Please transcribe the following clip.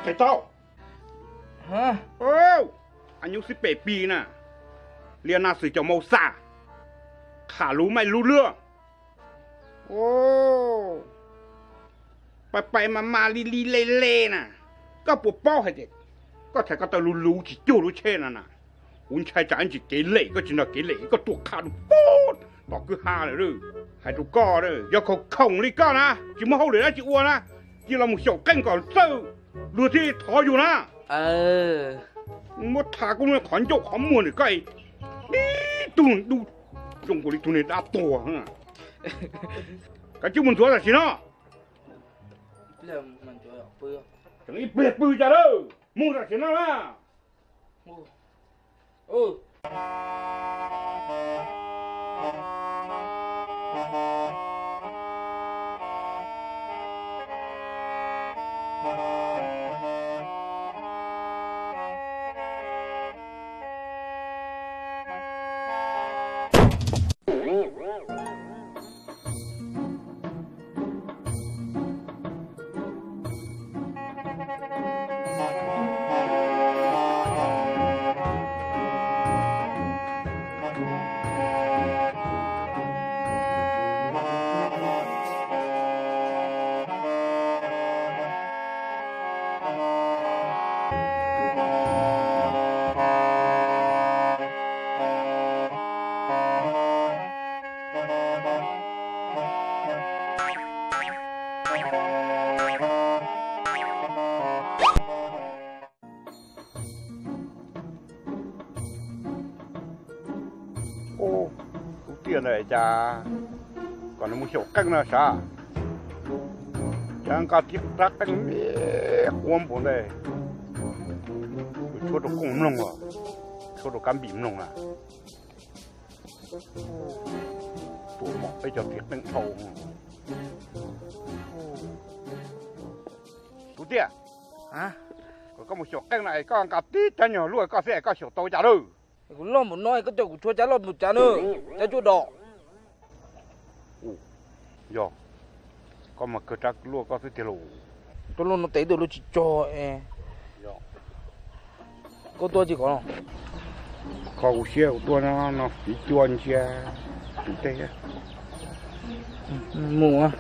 Qhia tau. Anyuj xib pem pis na, liab nab xwm cov maus xas, qham lub maij lub luag. Pais pais mas mas li li le le na, koj puas paub hais tias koj thaum koj taw lub lub tsis cuag lub tsheb no na, kuv ntshai tsam ntsis kev lem koj tsis nrog kev lem koj tuaj qha rau pem tom kwj ha lawm. Hais rau koj, yog khoom khoom li koj na tsis muaj hauj lwm dab tsi ua na, cia los mus xyaum qeej kom txawj luag thiaj thov yus na. Muab tha koj lub qhov ncauj qhov muag ntawm koj, ib tug dub zoo nkaus li tus niag dab tuag. Kav tsij mus ntxuav tam sim no. Tseem ib pliag pw cas lawm, mus tam sim no na. Ub, tus tiaj ntawd cas kom nws mus xyaum qeej no sav, cas nqa tib rab qeej me quav npaum ntawd, tshuab rau kooj mloog, tshuab rau kab npim mloog na. Tuam mom peb cov txiv qeej dhau. Tus tiaj, kom koj mus xyaum qeej no es koj nqa tib rab nyuag luaj koj xwb es koj xyaum tau cas lawm? Kuv loj npaum no koj coj kuv tshuab cab loj npaum cas na, cab cuaj dos. Yog, koj mas kawg rab luaj koj xwb tiag lauj. Rab luaj no tes tus luaj tsis tsog es. Koj tuaj tsis kov no. Kho kuv siab kuv tuaj no, no fiv cua ntsia tus teb. Mus.